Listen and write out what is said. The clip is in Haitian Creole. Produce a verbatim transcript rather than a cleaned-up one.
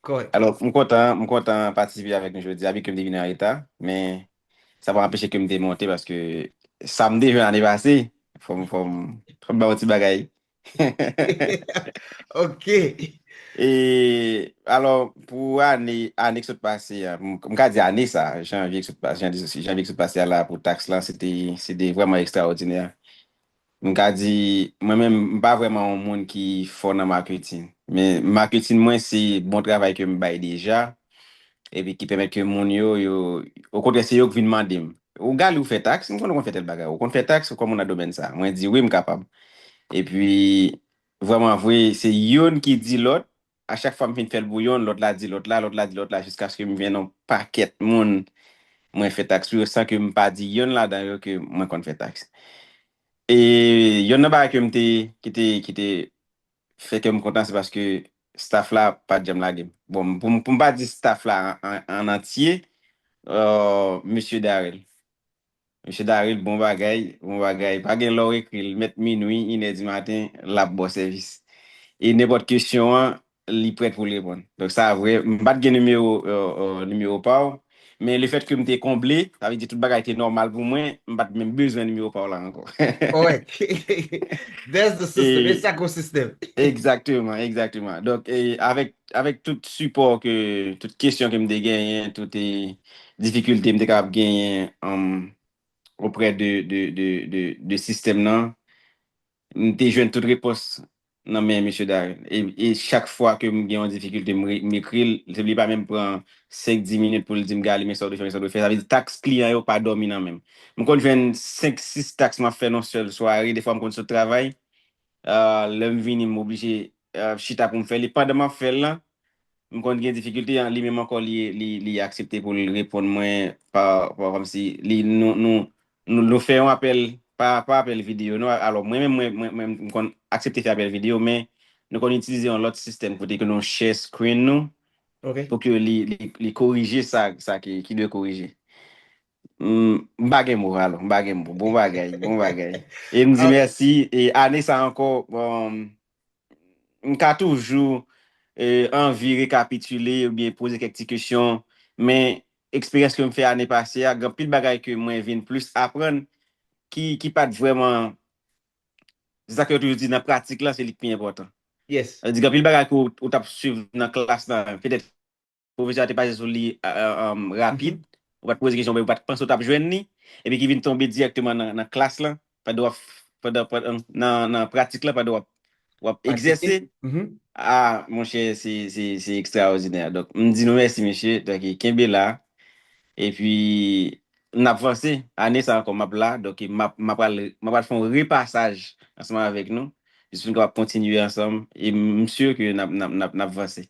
Kòrèk. Alò, m kontan, m kontan patisipe avèk nou jodi a, byen ke m te vin an reta, men sa pa anpeche ke m te monte paske sa m te jwenn ane pase, fò m, fò m, fò m ba yon ti bagay. Ok. E, alò, pou ane, ane ki sot pase a, m, m ka di ane sa, janvye ki sot pase, janvye, janvye ki sot pase a la pou taks la, se te, se te vrèman ekstraòdinè. M ka di, mwen menm, m pa vrèman yon moun ki fò nan maketin. Men maketin mwen, se bon travay ke m bay deja, epi ki pèmèt ke moun yo, yo, okontrè, se yo ki vin mande m. Ou Galy, ou fè taks? M konnen ou konn fè tèl bagay. Ou konn fè taks? Ou kòman nan domèn sa? Mwen di, wi, m kapab. Epi, vrèman vre, se youn ki di lòt. A chak fwa m fin fè l pou youn, lòt la di lòt la, lòt la di lòt la, jiskaske m jwenn yon pakèt moun mwen fè taks pou yo, san ke m pa di youn ladan yo ke mwen konn fè taks. E youn nan bagay ke m te, ki te, ki te fè kè m kontan, se paske staff la pa t janm lage m. Bon, pou, m- pou m pa di staff la an, an, an antye, euh, mesye Darel. Mesye Darel, bon bagay, bon bagay. Pa gen lè w ekri l, mèt minwi, inè di maten, l ap ba w sèvis. E nenpòt kesyon an, li prèt pou l reponn. Donk sa vre, m pa t gen nimewo, euh, euh, nimewo pa w, men lefètke m te konble, sa vle di tout bagay te nòmal pou mwen, m pa t menm bezwen nimewo pa w la ankò. Kòrèk. That's the system. E- E sa k yon sistèm. Egzakteman, egzakteman. Donk, e, avèk, avèk tout sipò ke, tout kesyon ke m te genyen, tout e, difikilte m te kapab genyen um, oprè de, de, de, de, de sistèm nan, m te jwenn tout repons nan men mesye Darel. E, e chak fwa ke m gen yon difikilte, m re- m ekri l, li pa menm pran senk, dis minit pou l di m, Galy, men sa w dwe fè, men sa w dwe fè. Sa vle di taks kliyan yo pa dòmi nan men m. M konn jwenn senk, sis taks m ap fè nan sèl sware, defwa m konn sot travay. Ah, lè m vini, m oblije ah, chita pou m fè li. Pandan m ap fè l lan, m konn gen difikilte, an, li menm ankò, li, li, li aksepte pou l reponn mwen pa, pa kòmsi li, nou, nou, nou, nou fè yon apèl, pa, pa apèl videyo, non. Alò, mwen menm, mwen, mwen, mwen, m konn aksepte fè apèl videyo, men nou konn itilize yon lòt sistèm kote ke nou share screen nou Ok. pou ke li, li, li korije sa, sa ki, ki dwe korije. M m pa gen mo, alò, m pa gen mo. Bon bagay, bon bagay. E m di Ah, mèsi. E ane sa ankò, bon, m ka toujou eh, anvi rekapitile oubyen poze kèk ti kesyon, men eksperyans ke m fè ane pase a, gen anpil bagay ke mwen vin plis aprann ki, ki pa t vrèman, se sa ke yo toujou di nan pratik la, se li k pi enpòtan. Yes. Sa vle di, gen anpil bagay ke w, ou t ap swiv nan klas la, petèt pwofesè a te pase sou li a- a- um, rapid, ou pa t poze kesyon, ou pa t panse ou t ap jwenn li, epi ki vin tonbe dirèkteman nan, nan klas la, pandan w ap, pandan, pandan, nan, nan pratik la, pandan w ap, w ap Praktike. Egzèse. Mhm. Ah, monchè, se, se, se ekstraòdinè. Donk, m di nou mèsi, mesye. Donk, kenbe la. Epi, n ap vanse. Ane sa ankò, m ap la. Donk, m ap, m ap pral, m ap pral fè yon repasaj ansanm avèk nou. Jis pou n kapab kontinye ansanm. E m si ke n ap, n ap, n ap, n ap vanse.